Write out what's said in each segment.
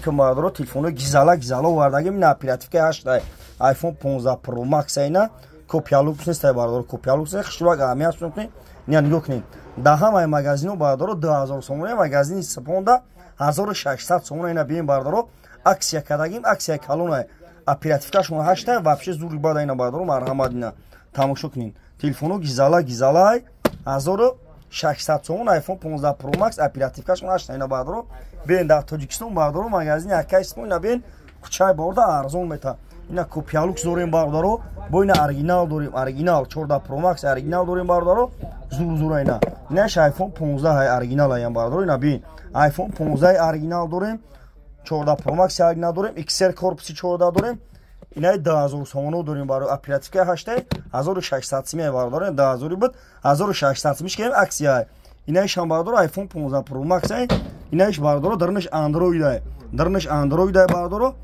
Бародаро, телефоно гизала гизала овардагим. Ина оперативка 8, iPhone 15 Pro Max, ина копия люкс нест, бародаро, копия люкс нест. Хушрӯак аҳамият кунед. Ина нигоҳ кунед, дар ҳамаи магазино, бародаро, 2000 сомона, магазини Сипонда 1600 сомона. Ина бием, бародаро, акция кардагим, акция калона. Оперативкашон 8, вообще зури бада. Ина, бародаро, марҳамат, ина тамошо кунед, телефоно гизала гизалай, 1600 сомон, iPhone 15 Pro Max, оперативкашон 8. Ина, бародаро, бен дар Тоҷикистон, бародаро, магазини Акай Сипон, ина бен, кӯчаи Борда арзон мета. Ина копия люкс дорем, бародаро, бо ина оригинал дорем, оригинал 14 Pro Max оригинал дорем, бародаро, зур зура. Ина инаш iPhone 15 оригинал аям, бародаро. Ина бин, iPhone 15 оригинал дорем, 14 Pro Max оригинал дорем, XR корпуси 14 дорем. Инаи 2000 сомоно дорем, баро, оперативка 8, 1600 сими, бародаро, 2000 буд, 1600 симиш кардем, акция. Инаишам, бародаро, iPhone 15 Pro Max, инаиш, бародаро, дарунаш Android, дарунаш Android, бародаро,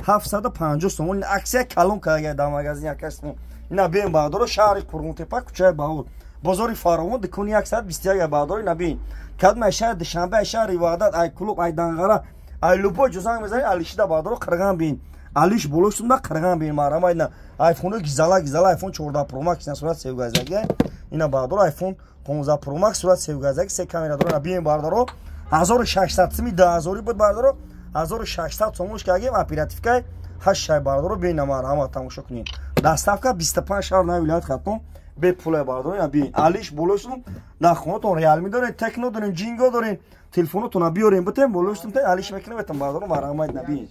750 сомон, акция калон карда дар магазин Акай Сипон. Ина бин, бародаро, шаҳри Қурғонтепа, кӯчаи Баҳор, бозори Фаровон, дукони 121, бародаро. Ина бин, кадма шаҳри Душанбе, ай шаҳри Ваҳдат, ай Клуб, ай Данғара, ай любой ҷо занг мезанед, алишида, бародаро, қирған бин, алиш болоштунда қирған бин, марҳамат. Ина айфоно гизала гизала, iPhone 14 Pro Max, ина сурат севгазаги. Ина, бародаро, iPhone 15 Pro Max, сурат севгазаги, се камера дора. Ина бием, бародаро, 1600 сими, 2000 буд, бародаро, 1600 сомонш кардем, оперативкаи 8, бародаро. Бина, марҳамат, тамошо кунед, доставка 25 шаҳр на вилоят Хатлон бепуле, бародаро. Ина бин, алиш болоштун, дар хонатон Реалми дорем, Техно дорем, Ҷинго дорем, телефонотона биёрем, битем, болоштун алиш мекунем, бетам, бародаро, марҳамат, ина бин.